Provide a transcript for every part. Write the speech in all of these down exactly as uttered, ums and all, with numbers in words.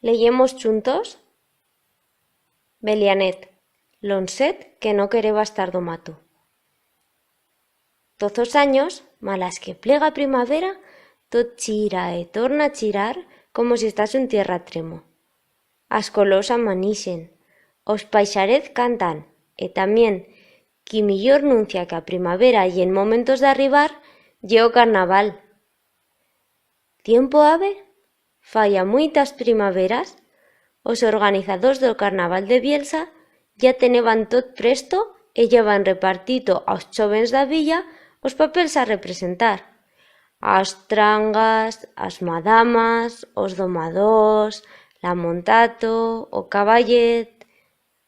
Leyemos chuntos. Belianet, l'onset que no quereba estar d'o mato. Toz os anyos, malas que plega a primavera, tot chira e torna a chirar como si estase un tierra tremo. As colors amanixen, os paixarez cantan, e tamién, qui millor nuncia que a primavera ye en momentos d'arribar, ye o carnaval. Tiempo habe? Fa ya muitas primaveras, os organizadors d'o Carnaval de Bielsa ya teneban tot presto e ya heban repartito aos chóvens d'a villa os papels a representar. As trangas, as madamas, os domadors, la montato, o caballet.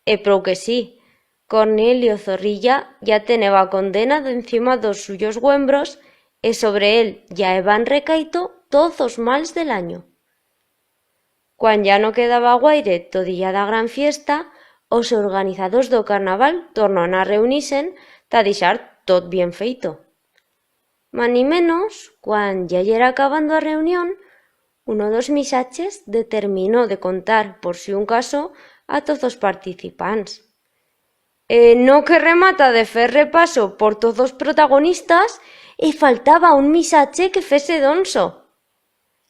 E prou que sí, Cornelio Zorrilla ya teneba condena d'encima d'os suyos güembros e sobre él ya heban recaito toz os mals de l'anyo. Cuan ya no quedaba guaire t'o día d'a gran fiesta, os organizadors d'o carnaval tornaron a reunir-se'n ta dixar tot bien feito. Manimenos, cuan ya yera acabando a reunión, uno d'os misaches determinó de contar, por si un caso, a toz os participants. E no que remata de fer repaso por toz os protagonistas, e faltaba un misache que fese d'onso.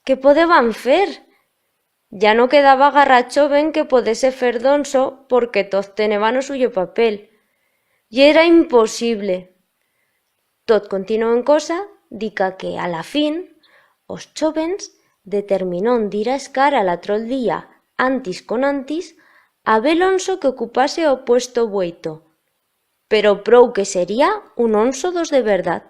Qué podeban fer? Ya no quedaba garra choven que podese fer d'onso, porque toz teneban o suyo papel. Yera imposible. Tot continuó en cosa, dica que, a la fin, os chóvens determinón d'ir a escar a l'atro día, antis con antis, a ver l'onso que ocupase o puesto vueito. Pero prou que sería un onso d'os de verdat.